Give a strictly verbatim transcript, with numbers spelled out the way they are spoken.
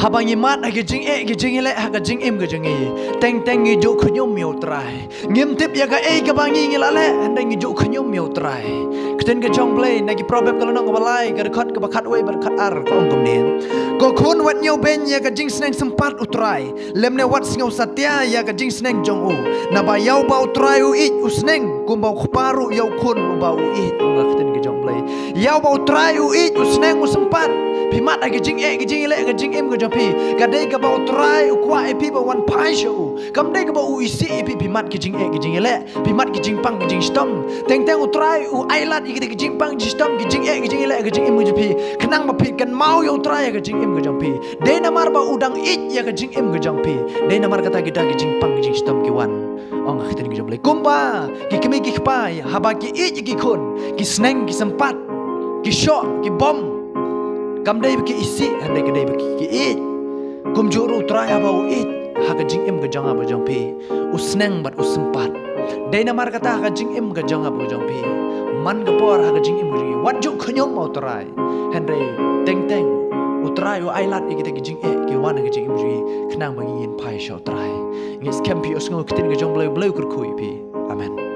Haba ngi mad ha ki jingeh ki jingïaleh ha ka jingim ka jong ngi, teng teng ngi ju khñium ïa u Trai. Ngim tip ïa kaei kaba ngi ngi la leh, hynrei ngi ju khñium ïa u Trai. Ka ktien ka jong u Blei na ki Proverb ka lynnong kaba lai, ka dkhot kaba khatwei bad khatar ka ong kumne: Ko khun, wat ñiewbeiñ ïa ka jingsneng sympat u Trai, lymne wat sngew satia ïa ka jingsneng jong u. Naba ïa uba u Trai u ïeit u sneng, kumba u kpa ruh ïa u khun uba u ïeit, ong ka ktien ka jong u Blei. Ïa uba u Trai u ïeit u sneng u sympat. Phi mad ha ki jingeh ki jingïaleh ha ka jingim ka jong phi, ka dei kaba u Trai u kwah ïa phi ba wan phai sha u. Kam dei kaba u isih ïa phi, phi mad ki jingeh ki jingïaleh, phi mad ki jingpang ki jingshitom. Teng teng u Trai u ailad ïa kita ki jingpang jingshitom, ki jingeh ki jingïaleh ha ka jingim ka jong phi, khnang ba phi kynmaw ïa u Trai ha ka jingim ka jong phi. Dei namar ba u dang ïeit ïa ka jingim ka jong phi. Dei namar kata kita ki jingpang ki jingshitom ki wan, ong ka ktien ka jong u Blei. Kumba ki kmie ki kpa, haba ki ïeit ïa ki khun, ki sneng ki sympat, ki shoh ki bom. Kam dei ba ki isih, hynrei ka dei ba ki, ki ïeit. Kumjuh ruh u Trai haba u ïeit ha ka jingim ka jong nga bad jong phi, u sneng bad u sympat. Dei namar kata ha ka jingim ka jong nga bad jong phi, man ka por ha ka jingim ka jong ngi, wat ju khñium ïa u Trai. Hynrei teng teng u Trai u ailad ïa kita ki jingeh ki wan ha ka jingim ka jong ngi, khnang ba ngin phai sha u Trai. Ngi skhem phi ïohsngew ka ktien ka jong u Blei, u Blei u kyrkhu ïa phi. Amen.